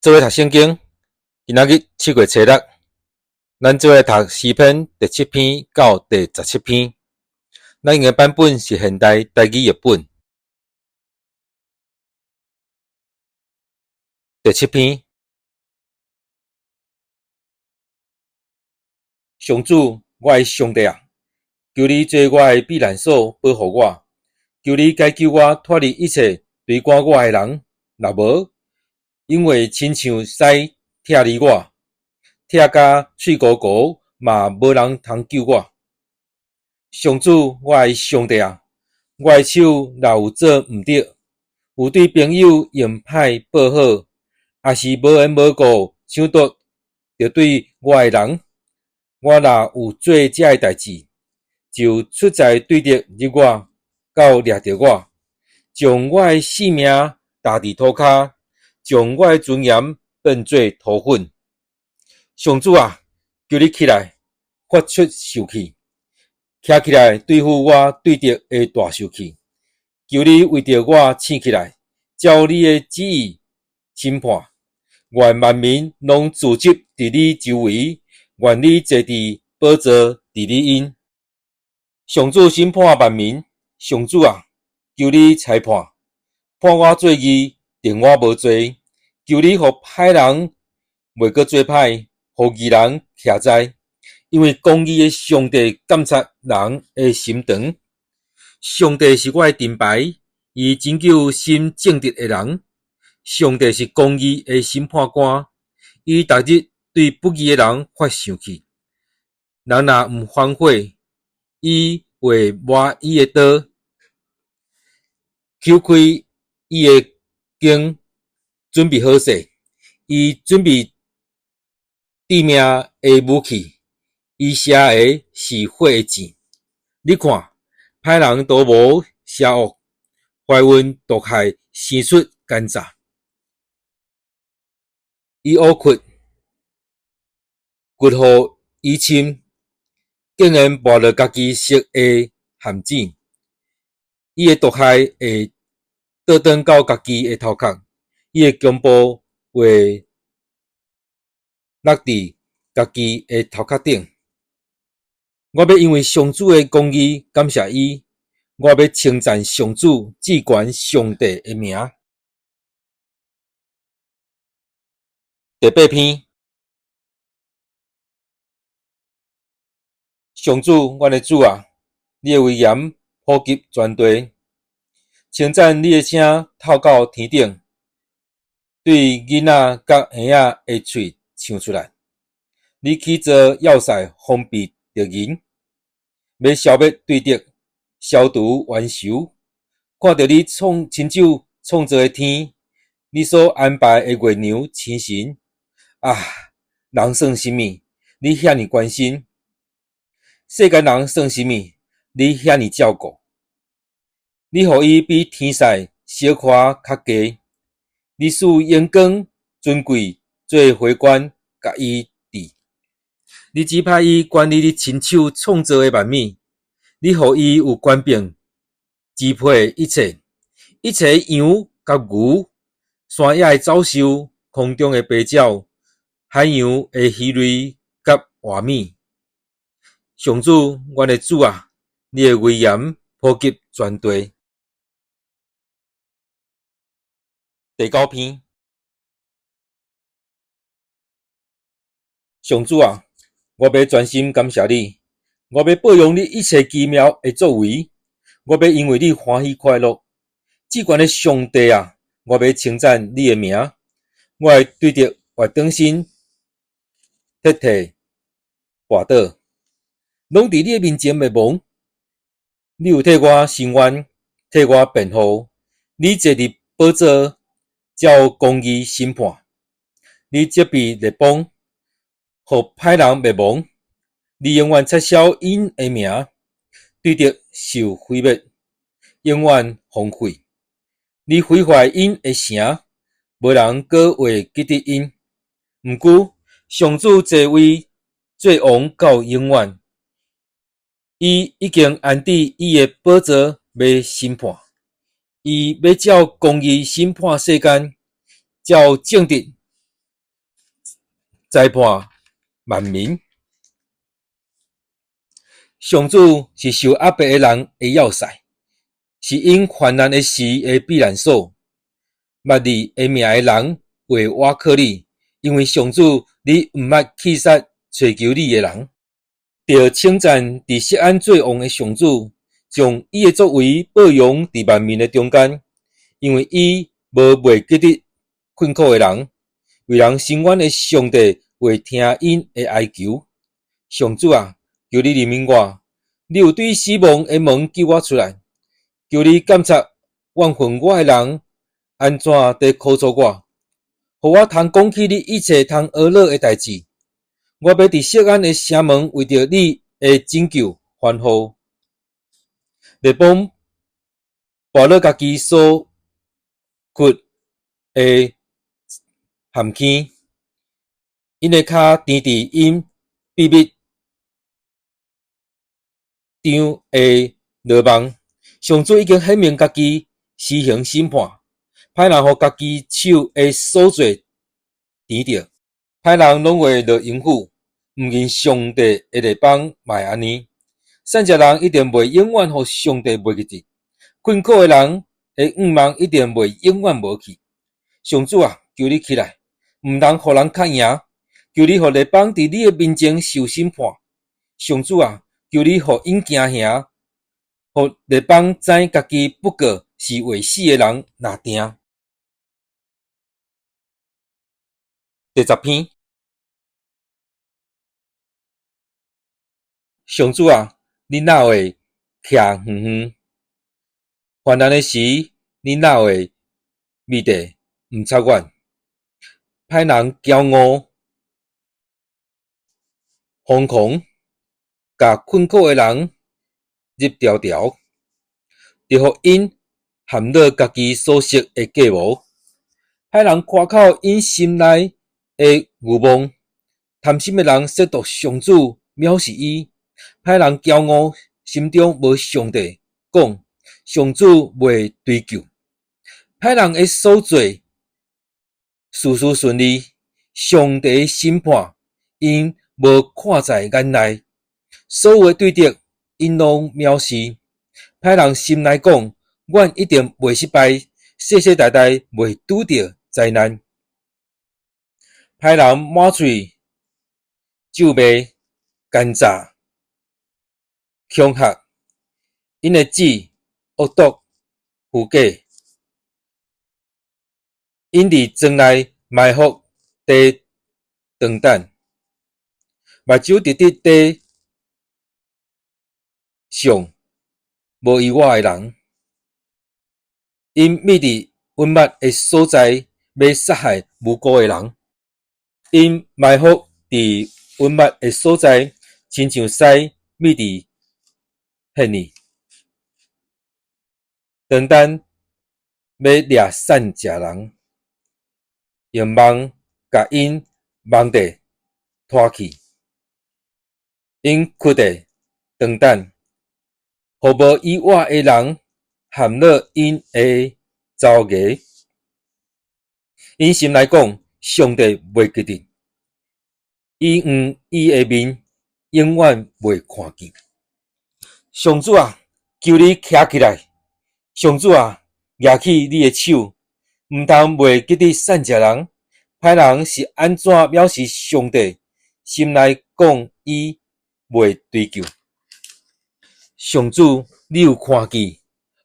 做伙讀聖經，今仔日7月初6，咱做伙來讀詩篇第七篇到第17篇。咱用的版本是現代台語譯本。第七篇，上主，我的上帝啊，求你做我的避難所，保護我，求你解救我脫離一切追趕我的人，若無，𪜶會親像獅拆離我，拆甲碎糊糊，嘛無人通救我。上主，我的上帝啊，我的手若有做毋著，有對朋友用歹報好，抑是無緣無故搶奪敵對我的人，我若有做這个代誌，就出在對敵入我，到掠著我，將我的性命踏佇塗跤，將我的尊嚴變做塗粉。上主啊，求你起來，發出受氣，徛起來對付我對敵的大受氣。求你為著我醒起來，照你的旨意審判。願萬民攏聚集佇你周圍，願你坐佇寶座治理𪜶。上主審判萬民，上主啊，求你裁判，判我做義，定我無罪。求你予歹人袂閣做歹，予義人徛在，因為公義的上帝監察人的心腸。上帝是我的盾牌，伊拯救心正直的人。上帝是公義的審判官，伊逐日對不義的人發生氣。人若毋反悔，伊會磨伊的刀，搝開伊的弓，準備好勢。伊準備致命的武器，伊射的是火的箭。你看，歹人圖謀邪惡，懷蘊毒害，生出奸詐。伊挖窟，掘予伊深，竟然跋落家己設的陷阱。伊的毒害會倒轉到家己的頭殼，伊的強暴會落佇家己的頭殼頂。我欲因為上主的公義感謝伊，我欲稱讚上主至懸上帝的名。第八篇，上主，阮的主啊，你的威嚴普及全地，稱讚你的聲透到天頂，對囡仔佮嬰仔的喙唱出來。你起造要塞防備敵人，欲消滅對敵，消除冤仇。看著你創親手創造的天，你所安排的月娘星辰，啊，人算啥物？你遐爾關心？世間人算啥物？你遐爾照顧？你予伊比天使小可較低，你賜榮光尊貴做花冠，共伊戴。你指派伊管理你親手創造的萬物，你予伊有權柄支配一切，一切羊佮牛，山野的走獸，空中的飛鳥，海洋的魚類佮活物。上主，阮的主啊，你的威嚴普及全地。第九篇，上主啊，我欲專心感謝你，我欲報揚你一切奇妙的作為，我欲因為你歡喜快樂。至懸的上帝啊，我欲稱讚你的名，我會對著越轉身，徹底跋倒，攏佇你的面前滅亡。你有替我伸冤，替我辯護，你坐佇寶座，照公義審判。你責備列邦，予歹人滅亡。你永遠撤銷𪜶的名，對敵受毀滅，永遠荒廢。你毀壞𪜶的城，無人閣會記得𪜶。毋過，上主坐位做王到永遠，伊已經安置伊的寶座欲審判，伊欲照公義審判世間，照正直裁判萬民。上主是受壓迫的人的要塞，是𪜶患難的時的避難所。捌你的名的人會倚靠你，因為上主你毋捌棄殺揣求你的人。著稱讚佇錫安做王的上主，將伊的作為報揚佇萬民的中間，因為伊無袂記得困苦的人，為人伸冤的上帝會聽𪜶的哀求。上主啊，求你憐憫我，你有對死亡的門救我出來，求你監察怨恨我的人按怎佇苦楚我，予我通講起你一切通呵咾的代誌。我欲佇錫安的城門為著你的拯救歡呼。列邦跋落家己所掘的陷坑，𪜶的跤釘佇𪜶秘密張的羅網。上主已經顯明家己施行審判，歹人予家己手的所做甜著，歹人攏會落陰府，毋認上帝的列邦嘛會按呢。善食人一定袂永遠予上帝袂記得，困苦的人的願望一定袂永遠無去。上主啊，求你起來，毋通予人較贏，求你予列邦佇你的面前受審判。上主啊，求你予𪜶驚嚇，予列邦知家己不過是未死的人若定。第十篇，上主啊，你若會徛遠遠？患難的時，你若會覕佇毋插遠？歹人驕傲、瘋狂，共困苦的人入牢牢，著予𪜶陷落家己所設的計謀。歹人誇口𪜶心內的愚妄，貪心的人褻瀆上主，藐視伊。歹人驕傲，心中無上帝，講上主袂追究。歹人的所做事事順利，上帝的審判𪜶無看在眼內，所有的對敵𪜶攏藐視。歹人心內講：阮一定袂失敗，世世代代袂拄著災難。歹人滿喙咒罵、奸詐、恐嚇，𪜶的舌惡毒、虛假，𪜶佇庄內埋伏佇長等，目睭直直佇想無依倚的人，𪜶覕佇隱密的所在，欲殺害無辜的人。𪜶埋伏佇隱密的所在，親像獅覕佇穴裡，長等欲掠散食人，用網共𪜶網底拖去。𪜶屈地長等，予無依倚的人陷落𪜶的爪牙。𪜶心內講：上帝袂記得，伊用伊的面永遠袂看見。上主啊，求你徛起來！上主啊，舉起你的手，毋通袂記得散食人。歹人是按怎藐視上帝？心內講伊袂追究。上主，你有看見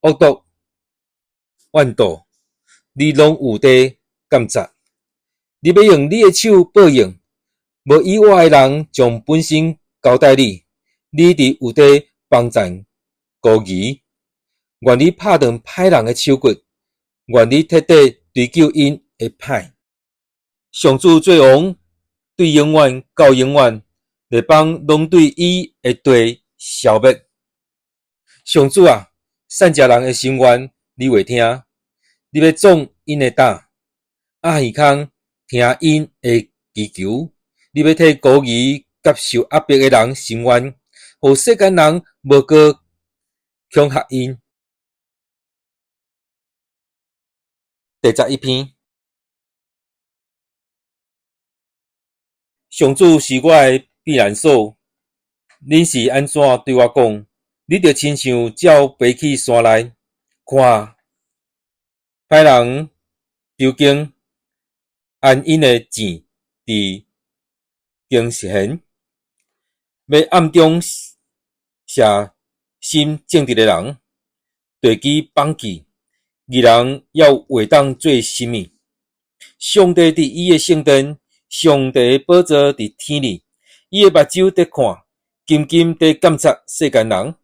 惡毒怨妒，你攏有佇監察。你欲用你的手報應，無依倚的人將本身交代你，你佇有佇幫贊孤兒。願你拍斷歹人的手骨，願你徹底追究𪜶的歹。上主做王，對永遠到永遠，列邦攏對伊的地消滅。上主啊，散食人的心願，你會聽，你欲壯𪜶的膽，鴨耳孔聽𪜶的祈求，你欲替孤兒佮受壓迫的人伸冤，予世間人無閣恐嚇𪜶。第十一篇，上主是我的避難所，恁是按怎對我講？你著親像鳥飛去山內，看啊，歹人丟弓，安𪜶的箭佇弓弦，欲暗中射心正直的人，地基崩去，義人猶會當做啥物？上帝佇伊的聖殿，上帝的寶座佇天裡，伊的目睭佇看，緊緊佇監察世間人。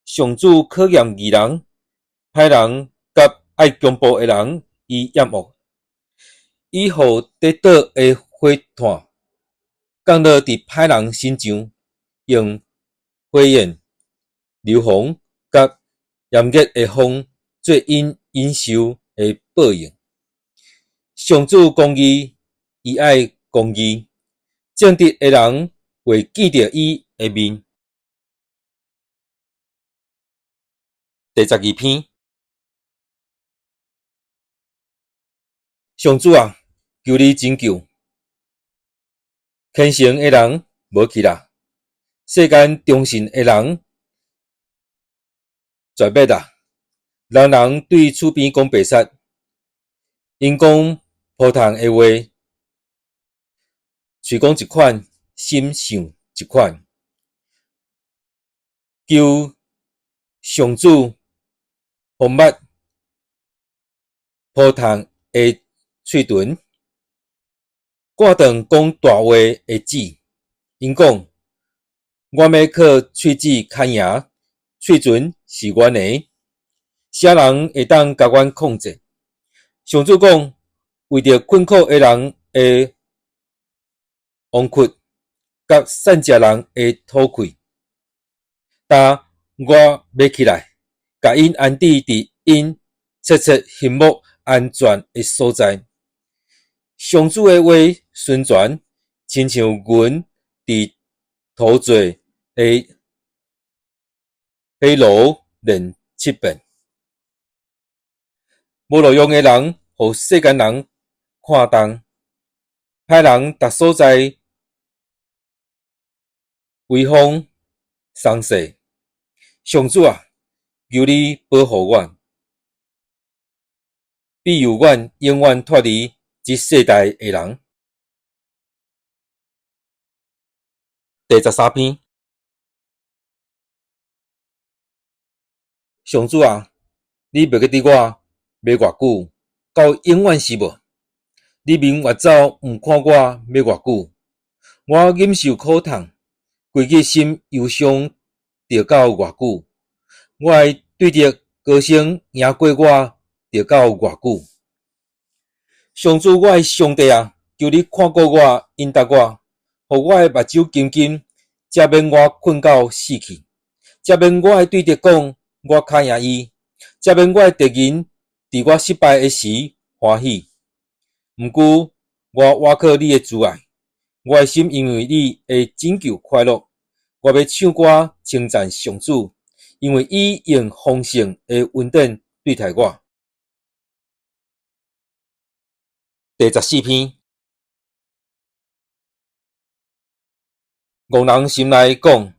上主考驗義人，歹人佮愛強暴的人，伊厭惡。伊予跌倒的火炭降落佇歹人身上，用火焰、硫磺佮炎熱的風做𪜶忍受的報應。上主公義，伊愛公義，正直的人會見著伊的面。第12篇，上主啊，求你拯救！虔誠的人無去啦，世間忠信的人絕滅啦。人人對厝邊講白說，𪜶講鋪蟲的話，喙講一款，心想一款。求上主封密鋪蟲的喙唇，割斷講大話的舌。𪜶講：阮欲靠喙舌較贏，喙唇是阮的，啥人會當共阮抗戰？上主講：為著困苦的人的冤屈，佮散食人的討氣，今我欲起來，共𪜶安置佇𪜶切切欣慕安全的所在。上主的話純全，親像銀佇塗做的火爐煉七遍。無路用的人，予世間人看重；歹人逐所在威風鬆勢。上主啊，求你保護阮，庇佑阮，永遠脫離這世代的人。第13篇，上主啊，你袂記得我欲偌久？到永遠是無？你面越走毋看我欲偌久？我忍受苦痛，規日心憂傷，著到偌久？我的對敵高聲贏過我，著到偌久？上主，我的上帝啊，求你看顧我，應答我，予我的目睭金金，才免我睏到死去，才免我的對敵講我較贏伊，才免我的敵人佇我失敗的時歡喜。毋過我倚靠你的慈愛，我的心因為你的拯救快樂。我欲唱歌稱讚上主，因為伊用豐盛的恩典對待我。第14篇，戇人心內講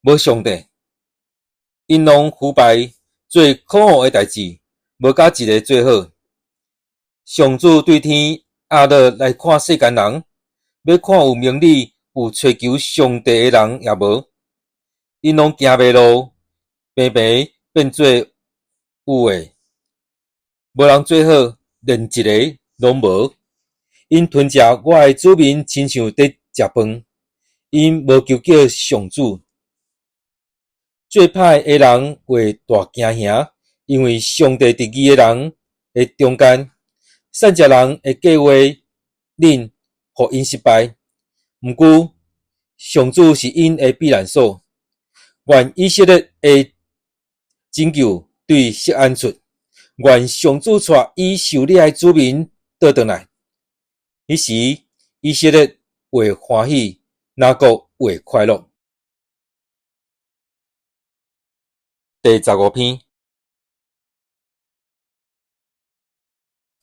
無上帝，𪜶攏腐敗，做可惡的代誌，無甲一个做好。上主對天壓落來看世間人，欲看有明理、有揣求上帝的人也無。𪜶攏行迷路，平平變做有的，無人做好，連一个攏無。𪜶吞食我的子民，親像佇食飯。𪜶無求叫上主。做歹的人會大驚嚇，因為上帝佇義的人的中間，散食人的計劃，恁予𪜶失敗。毋過，上主是𪜶的避難所，願以色列的拯救對錫安出，願上主帶伊受掠的子民倒轉來。彼時，以色列會歡喜，雅各會快樂。第15篇，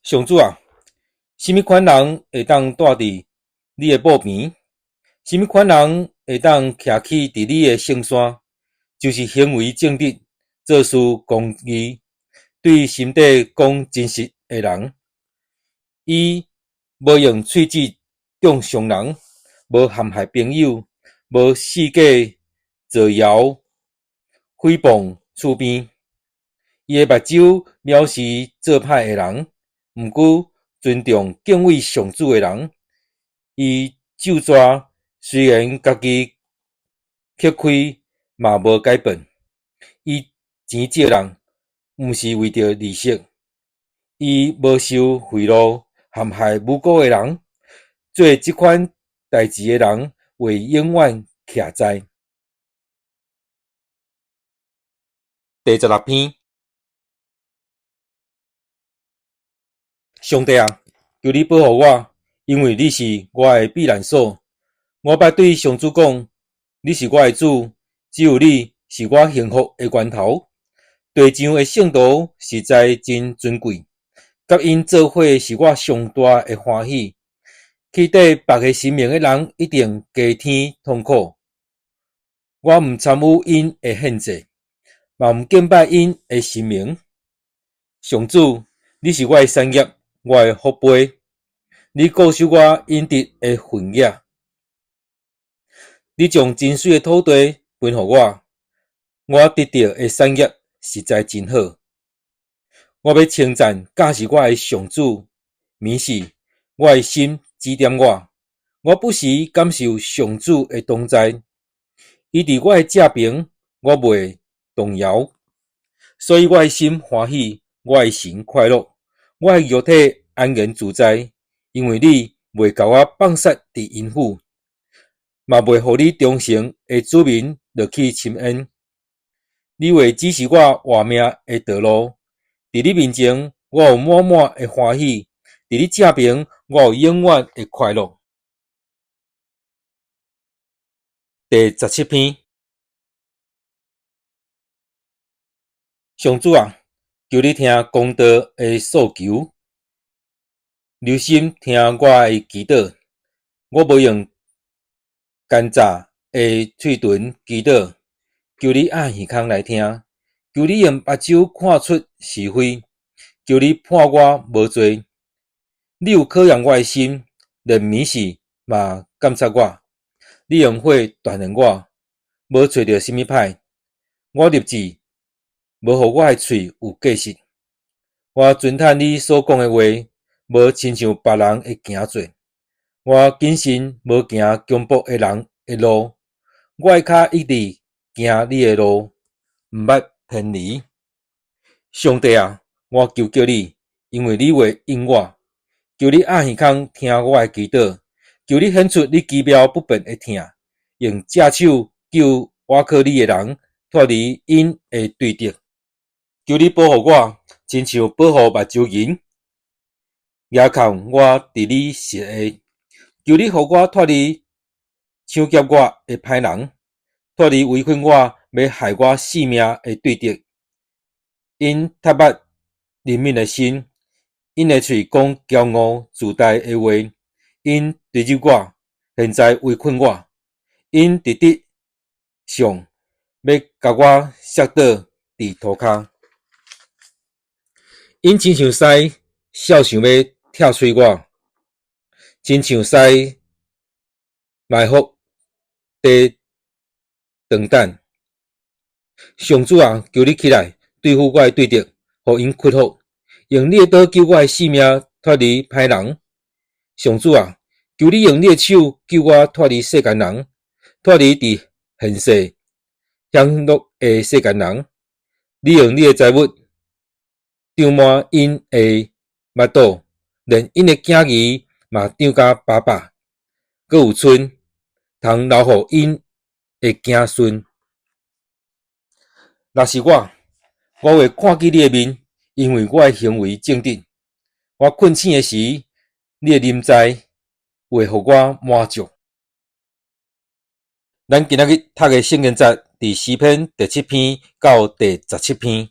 上主啊，啥物款人會當蹛佇你的墓邊？啥物款人會當徛起佇你的聖山？就是行為正直、做事公義、對心底講真實的人。伊無用喙舌中傷人，無陷害朋友，無四界造謠誹謗厝邊。伊的目睭藐視做歹的人，毋過尊重敬畏上主的人。伊咒詛雖然家己吃虧，嘛無改變。伊錢借人，毋是為著利息。伊無受賄賂，陷害無辜的人。做這款代誌的人，會永遠徛在。第十六篇。上帝啊，求你保護我，因為你是我的避難所。我捌對上主講：你是我的主，只有你是我幸福的源頭。地上的聖徒實在真尊貴，佮𪜶做伙是我上大的歡喜。去綴別个神明的人一定加添痛苦。我毋參與𪜶的獻祭，嘛毋敬拜𪜶的神明。上主，你是我的產業，我的福杯，你固守我應得的份額。你將真媠的土地分予我，我得著的產業實在真好。我欲稱讚教示我的上主，暝時我的心指點我，我不時感受上主的同在。伊佇我的正爿，我袂動搖，所以我的心歡喜，我的神快樂，我的肉體安然自在，因為你袂共我放殺佇陰府，嘛袂予你忠誠的子民落去深淵。你會指示我活命的道路，佇你面前，我有滿滿的歡喜；佇你正爿，我有永遠的快樂。第十七篇。上主啊，求你聽公道的訴求，留心聽我的祈禱。我無用奸詐的喙唇祈禱，求你掩耳孔來聽，求你用目睭看出是非，求你判我無罪。你有考驗我的心，連暝時嘛監察我。你用火鍛鍊我，無揣著啥物歹。我立志，無予我的喙有過失。我遵趁你所講的話，無親像別人的行做。我謹慎無行強暴的人的路，我的跤一直行你的路，毋捌偏離。上帝啊，我求叫你，因為你會應我。求你掩耳孔聽我的祈禱，求你顯出你奇妙不變的疼，用正手救倚靠你的人脫離𪜶的對敵。求你保護我，親像保護目睭仁，遮看我佇你實下。求你予我脫離搶劫我的歹人，脫離圍困我欲害我性命的對敵。𪜶觸捌憐憫的心，𪜶的喙講驕傲自大的話，𪜶追入我，現在圍困我，𪜶直直上欲共我摔倒佇塗跤。𪜶親像獅，數想欲拆碎我，親像獅埋伏佇長等。上主啊，求你起來對付我的對敵，予𪜶屈服，用你的刀救我的性命脫離歹人。上主啊，求你用你的手救我脫離世間人，脫離佇現世享樂的世間人。你用你的財物漲滿𪜶的腹肚，連𪜶的囝兒嘛長甲飽飽，閣有賰通留予𪜶的子孫。若是我，我會看見你的面，因為我的行為正直。我困醒的時，你的臨在會予我滿足。咱今仔日讀的聖經節，佇詩篇第七篇到第十七篇。